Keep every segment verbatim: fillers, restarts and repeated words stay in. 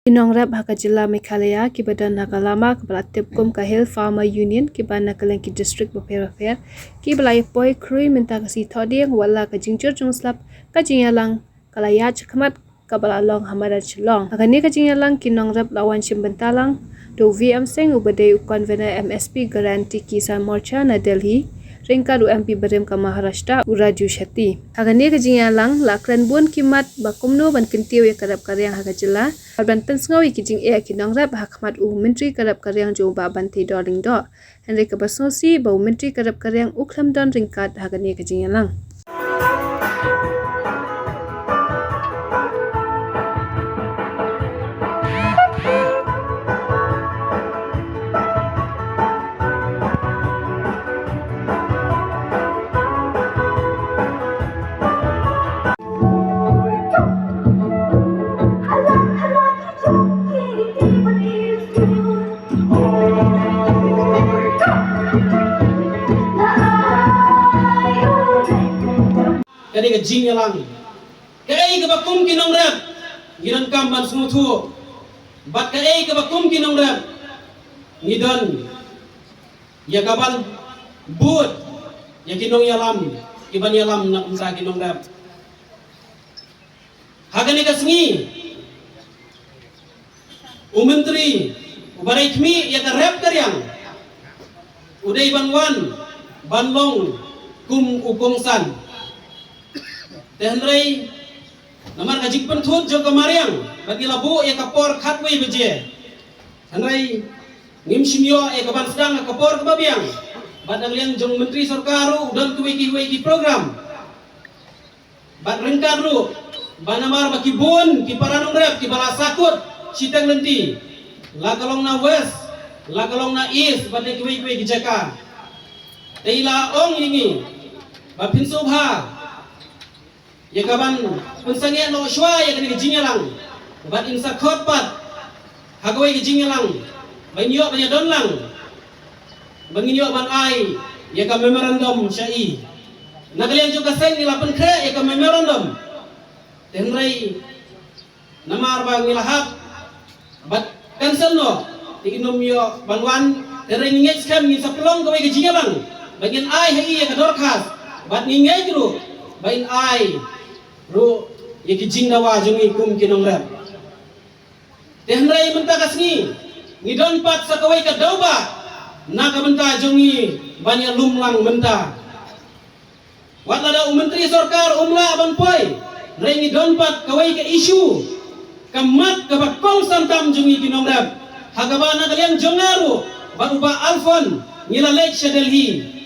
Ki nongrep ha ka jylla Meghalaya kiba don ha ka lama kaba la tip kum ka Hill Farmer Union kiba na kylleng ki district bapher bapher kiba la ïa poi khrui mynta ka sngi Thohdieng, wat la ka jingjur jong u slap ka jingïalang ka la ïaid shakhmat kaba la long ha madan Shillong. Ha kane ka jingïalang ki nongrep la wan shim bynta lang da u V M Singh uba dei u convener M S P Guarantee Kisan Morcha na Delhi, ryngkat u M P barim ka Maharashtra u Raju Shetty. Ha kane ka jingïalang la kren bun ki mat ba kumno ban kyntiew ïa ka rep ka riang ha ka jylla bad ban pynsngew ïa ki jingeh ki nongrep ha khmat u Myntri ka rep ka riang jong u Bah Banteidor Lyngdoh. Hynrei kaba sngewsih ba u Myntri ka rep ka riang u khlem don ryngkat ha kane ka jingïalang. Ka dei ka jingïalang. Kaei kaba kum ki nongrep ngi donkam ban sngewthuh, bad kaei kaba kum ki nongrep ngi don ïa ka ban bud ïa ki nongïalam, ki ban ïalam na kumta ki nongrep. Ha kane ka sngi u Myntri uba dei khmih ïa ka rep ka riang u dei ban wan ban long kum u kongsan. Te hynrei namar ka jingpynthut jong ka mariang bad ngi la buh ïa ka por khatwei baje. Hynrei ngim shym ïoh ïa ka ban sdang ha ka por kaba biang. Bad na ka liang jong u Myntri Sorkar ruh u don kiwei kiwei ki program. Bad ryngkat ruh ba namar ba ki bun ki para nongrep kiba la sakut shiteng lynti, la ka long na West, la ka long na East bad na kiwei kiwei ki jaka. Te i la ong ïa ngi ba phin sngewbha ïa ka ban pynsangeh noh shuwa ïa kane ka jingïalang bad in sa khot pat ha kawei ka jingïalang ba in ïoh ban ïadon lang ba ngin ïoh ban ai ïa ka memorandum sha i. Na ka liang jong ka seng ngi la pynkhreh ïa ka memorandum. Te hynrei namar ba ngi la hap bad cancel noh, te kin ym ïoh ban wan. Te hynrei ngi ngeit skhem ngin sa pynlong kawei ka jingïalang ba ngin ai ha i ïa ka dorkhas bad ngi ngeit ruh ba in ai ruh ïa ki jingdawa jong ngi kum ki nongrep. Te hynrei mynta ka sngi ngi don pat sa kawei ka daw ba na ka bynta jong ngi ban ïalum lang mynta. Wat lada u Myntri Sorkar um lah ban poi, hynrei ngi don pat kawei ka issue, ka mat kaba kongsan tam jong ngi ki nongrep, ha kaba na ka liang jong nga ruh bad u Bah Alfon ngi la leit sha Delhi.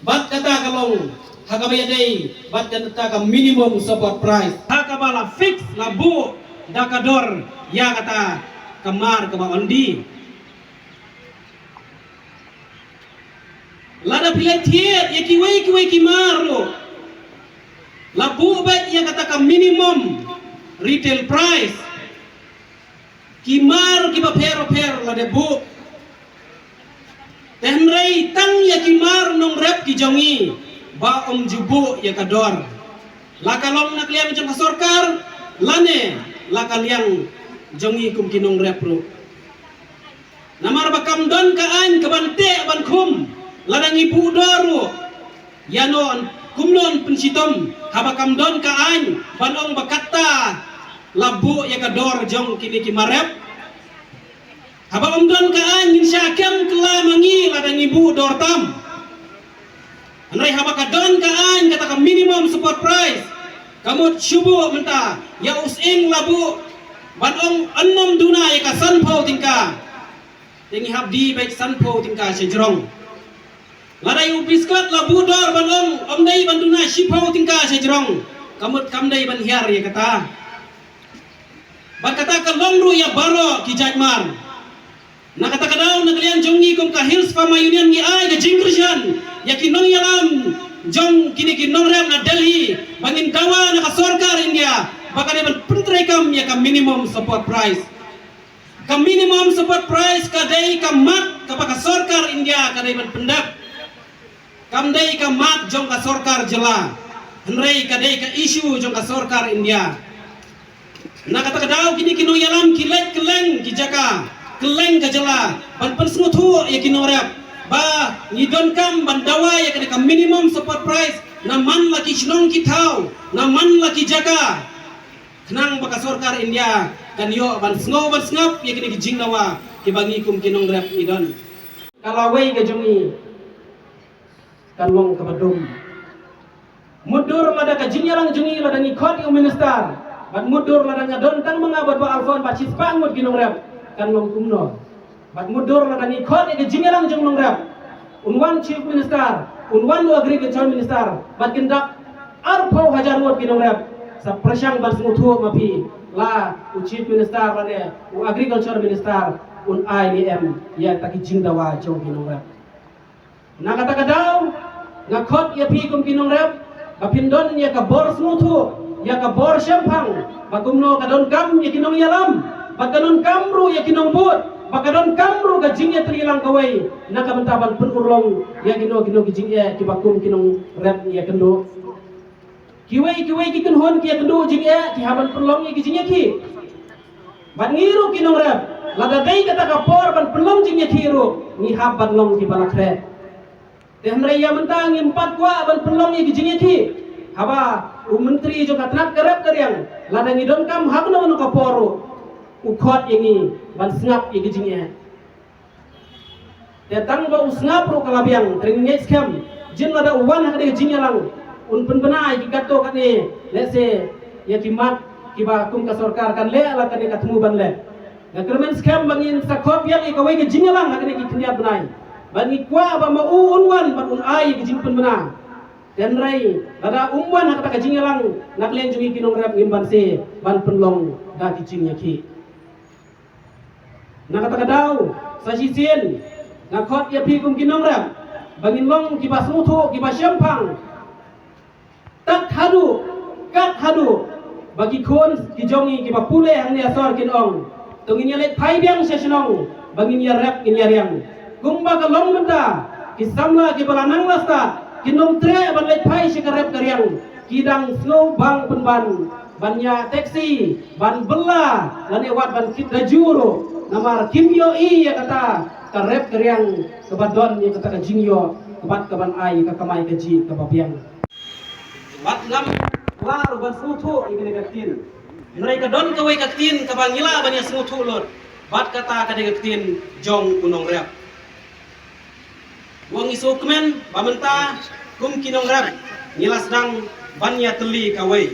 Bad kata ka long ha kaba ïadei bad kata ka minimum support price, ha kaba la fix, la buh da ka dor ïa kata ka mar kaba ondi. Lada phi la thied ïa kiwei kiwei ki mar ruh, la buh beit ïa kata ka minimum retail price. Ki mar kiba pher pher la dep buh. Te hynrei tang ïa ki mar nongrep ki jong ngi ba ym ju buh ïa ka dor, la ka long na ka liang jong ka sorkar lane la ka liang jong ngi kum ki nongrep ruh. Namar ba kam don ka aiñ ka ban teh ban khum lada ngi buh dor ruh. Ïa no, kumno yn pynshitom haba kam don ka aiñ ban ong ba kata la buh ïa ka dor jong kine ki mar rep? Haba ym don ka aiñ ngin shah kem kylla ma ngi lada ngi buh dor tam. Hynrei haba ka don ka aiñ kata ka minimum support price, ka mut shu buh mynta ïa u sying la buh ban ong yn ym duna ïa ka sanphew tyngka. Te ngi hap die beit sanphew tyngka sha jrong. Lada ïa u biskot la buh dor ban ong ym dei ban duna shiphew tyngka sha jrong, ka mut kam dei ban hiar ïa kata. Bad kata ka long ruh ïa baroh ki jait mar. Na kata ka daw na ka liang jong ngi kum ka Hills Farmer Union ngi ai ka jingkyrshan ïa ki nongïalam jong kine ki nongrep na Delhi ba ngin dawa na ka sorkar India ba ka dei ban pyntreikam ïa ka minimum support price. Ka minimum support price ka dei ka mat kaba ka sorkar India ka dei ban pyndep. Kam dei ka mat jong ka sorkar jylla, hynrei ka dei ka issue jong ka sorkar India. Na kata ka daw kine ki nongïalam ki leit kylleng ki jaka, kylleng ka jylla, ban pynsngewthuh ïa ki nongrep ba ngi donkam ban dawa ïa kane ka minimum support price na man la ki shnong ki thaw, na man la ki jaka. Khnang ba ka sorkar India kan ïoh ban sngew ban sngap ïa kine ki jingdawa kiba ngi kum ki nongrep ngi don. Ka lawei ka jong ngi kan long kaba dum. Mutdur lada ka jingïalang jong ngi lada ngi khot ïa u minister, bad mutdur lada nga don tang ma nga bad Bah Alphonse bad shispah ngut ki nongrep, kan long kumno. Bad mutdur lada ngi khot ïa ka jingïalang jong nongrep, un wan chief minister, un wan u agriculture minister, bad kin dap arphew hajar ngut ki nongrep. Sa pyrshang ban sngewthuh ma phi, la u chief minister lane u agriculture minister un ai ne em ïa kata ki jingdawa jong ki nongrep. Na kata ka daw nga khot ïa phi kum ki nongrep ba phin don ïa ka bor sngewthuh, ïa ka bor shemphang, ba kumno ka donkam ïa ki nongïalam, ba ka donkam ruh ïa ki nongbud, ba ka donkam ruh ka jingïatylli lang kawei na ka bynta ban pynurlong ïa kino kino ki jingeh kiba kum ki nongrep ngi ïakynduh. Kiwei kiwei ki kynhun ki ïakynduh jingeh, ki hap ban pynlong ïa ki jingïakhih. Bad ngi ruh ki nongrep, lada dei kata ka por ban pynlong jingïakhih ruh, ngi hap ban long kiba la khreh. Te hynrei ïa mynta ngim pat kwah ban pynlong ïa ki jingïakhih. Haba u myntri jong ka tnat ka rep ka riang, lada ngi donkam ha kano kano ka por ruh, u khot ïa ngi ban sngap ïa ki jingeh. Te tang ba u sngap ruh ka la biang, te ngeit skhem, jin lada u wan ha kane ka jingïalang, un pynbna ïa ki katto katne, lehse ïa ki mat kiba kum ka sorkar kan leh la kane ka thmu ban leh. Nga kyrmen skhem ba ngin sa khot biang ïa kawei ka jingïalang ha kane ki khyndiat bnai. Ba ngi kwah ba ma u un wan bad un ai ïa ka jingpynbna. Te hynrei lada um wan ha kata ka jingïalang, na ka liang jong ngi ki nongrep ngim banse ban pynlong da ki jingïakhih. Na kata ka daw, sa shisien nga khot ïa phi kum ki nongrep ba ngin long kiba sngewthuh, kiba shemphang. Tat haduh, kat haduh ba ki khun ki jong ngi kiba pule hangne ha sor kin ong, to ngin ïaleit phai biang sha shnong ba ngin ïarep, ngin ïariang. Kumba ka long mynta, ki samla kiba la nang la stad kin ym treh ban leit phai sha ka rep ka riang, ki dang sngew bang pynban ban ïa taxi, ban bylla, lane wat ban kit da jur ruh, namar kim ïohi ïa kata ka rep ka riang kaba don ïa kata ka jingïoh kaba, kaban ai ka kamai kajih kaba biang. Bad ngam lah ruh ban sngewthuh ïa kane ka ktien. Hynrei ka don kawei ka ktien kaba ngi lah ban ïa sngewthuh lut, bad kata ka dei ka ktien jong u nongrep. Wa ngi sngewkmen ba mynta kum ki nongrep ngi la sdang ban ïa tylli kawei.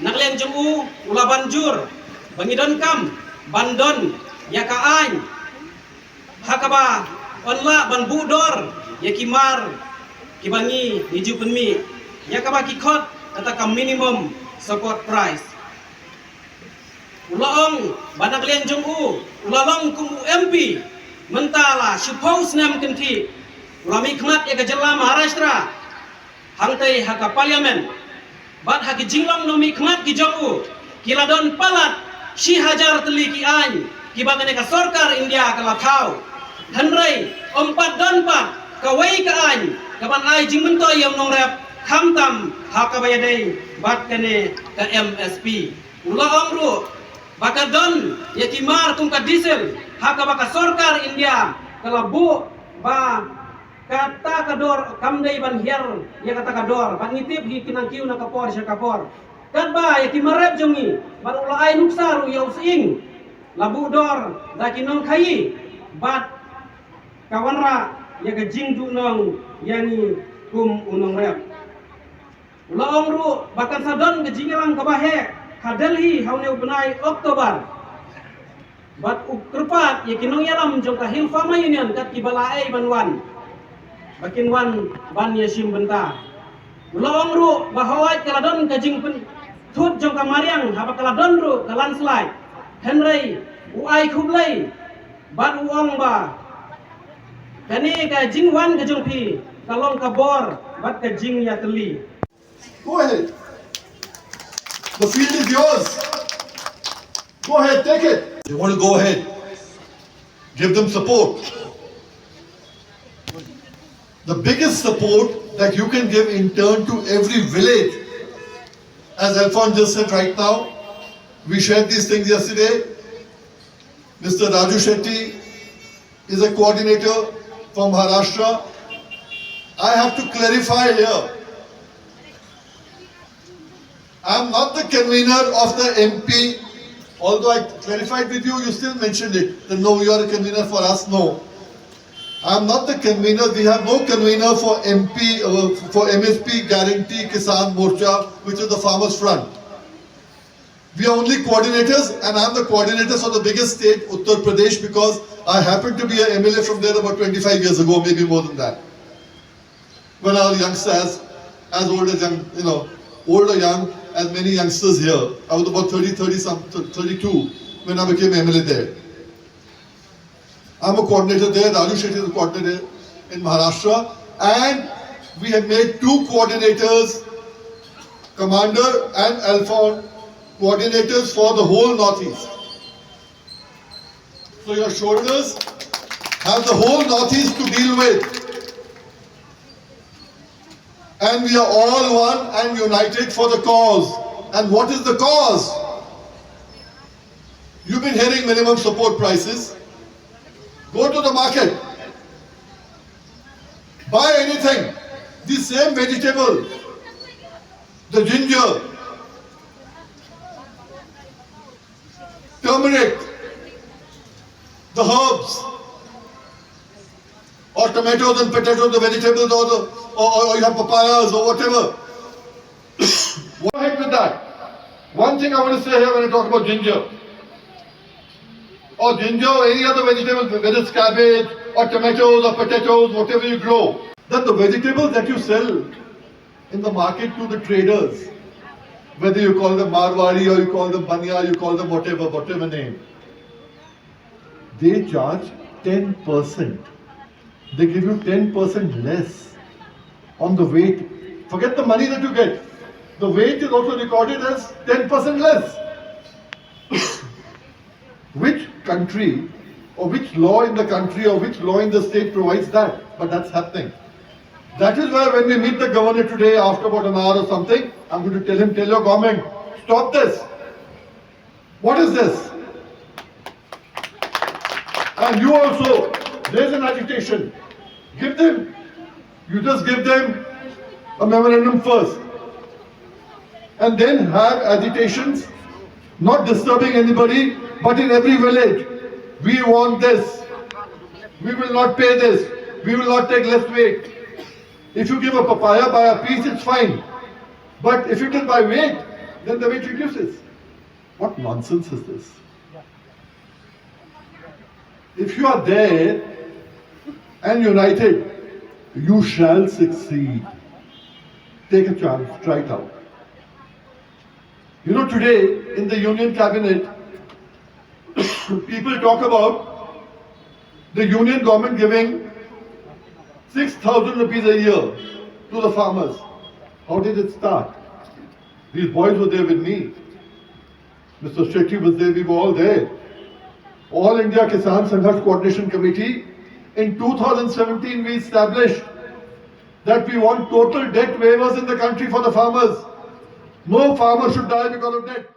Na ka liang jong u, u la ban jur ba ngi donkam ban don ïa ka aiñ ha kaba yn lah ban buh dor ïa ki mar kiba ngi, ngi ju pynmih, ïa kaba ki khot kata ka minimum support price. U la ong ba na ka liang jong u, u la long kum u M P mynta la shiphew snem kynthih. U la mihkhmat ïa ka jylla Maharashtra hangtei ha ka parliament. Bad ha ki jinglong nongmihkhmat ki jong u, ki la don palat shi hajar tylli ki aiñ kiba kane ka sorkar India ka la thaw. Hynrei ym pat don pat kawei ka aiñ kaban ai jingmyntoi ïa u nongrep, khamtam ha kaba ïadei bad kane ka M S P. U la ong ruh ba ka don ïa ki mar kum ka diesel ha kaba ka sorkar India ka la buh ba kata ka dor kam dei ban hiar ïa kata ka dor, bad ngi tip hi ki nang kiew na ka por sha ka por. Katba ïa ki mar rep jong ngi, bad u la ai nuksa ruh ïa u sying, la buh dor da ki nongkhaïi, bad ka wanrah ïa ka jingduhnong ïa ngi kum u nongrep. U la ong ruh ba kan sa don ka jingïalang kaba heh ha Delhi ha une u bnai October. Bad u kyrpad ïa ki nongïalam jong ka Hill Farmer Union kat kiba la ai ban wan, ba kin wan ban ïashim bynta. U la ong ruh ba hawai ka la don ka jingpynthut jong ka mariang haba ka la don ruh ka landslide. Hynrei u ai khublei bad u ong ba kane ka jingwan ka jong phi ka long ka bor bad ka jingïatylli. Go ahead. The field is yours. Go ahead, take it. They want to go ahead. Give them support. The biggest support that you can give in turn to every village As Alphonse just said right now, we shared these things yesterday. Mister Raju Shetty is a coordinator from Maharashtra. I have to clarify here. I'm not the convener of the M P. Although I clarified with you, you still mentioned it. That no, you are a convener for us. No. I'm not the convener. We have no convener for M P, uh, for M S P Guarantee Kisan Morcha, which is the Farmers Front. We are only coordinators, and I'm the coordinator for the biggest state, Uttar Pradesh, because I happen to be a M L A from there about twenty-five years ago, maybe more than that. When I was youngster, as, as old as young, you know, old or young, as many youngsters here. I was about thirty, thirty some, thirty-two when I became M L A there. I'm a coordinator there, Raju Shetty is a coordinator in Maharashtra, and we have made two coordinators, Commander and Alphonse, coordinators for the whole Northeast. So your shoulders have the whole Northeast to deal with. And we are all one and united for the cause. And what is the cause? You've been hearing minimum support prices. Go to the market. Buy anything. The same vegetable, the ginger, turmeric, the herbs, or tomatoes and potatoes, the vegetables, or, the, or, or you have papayas or whatever. Go ahead with that. One thing I want to say here when I talk about ginger, or ginger or any other vegetable, whether it's cabbage or tomatoes or potatoes, whatever you grow, that the vegetables that you sell in the market to the traders, whether you call them Marwari or you call them Banya, you call them whatever, whatever name, they charge ten percent. They give you ten percent less on the weight. Forget the money that you get. The weight is also recorded as ten percent less. Which country or which law in the country or which law in the state provides that? But that's happening. That is why when we meet the governor today after about an hour or something, I'm going to tell him, "Tell your government, stop this. What is this?" And you also, there's an agitation. Give them, you just give them a memorandum first. And then have agitations, not disturbing anybody, but in every village, "We want this. We will not pay this. We will not take less weight." If you give a papaya by a piece, it's fine. But if it is by weight, then the weight reduces. What nonsense is this? If you are there and united, you shall succeed. Take a chance, try it out. You know, today in the Union Cabinet, people talk about the Union government giving six thousand rupees a year to the farmers. How did it start? These boys were there with me. Mister Shetty was there, we were all there. All India Kisan Sangharsh Coordination Committee, in two thousand seventeen, we established that we want total debt waivers in the country for the farmers. No farmer should die because of debt.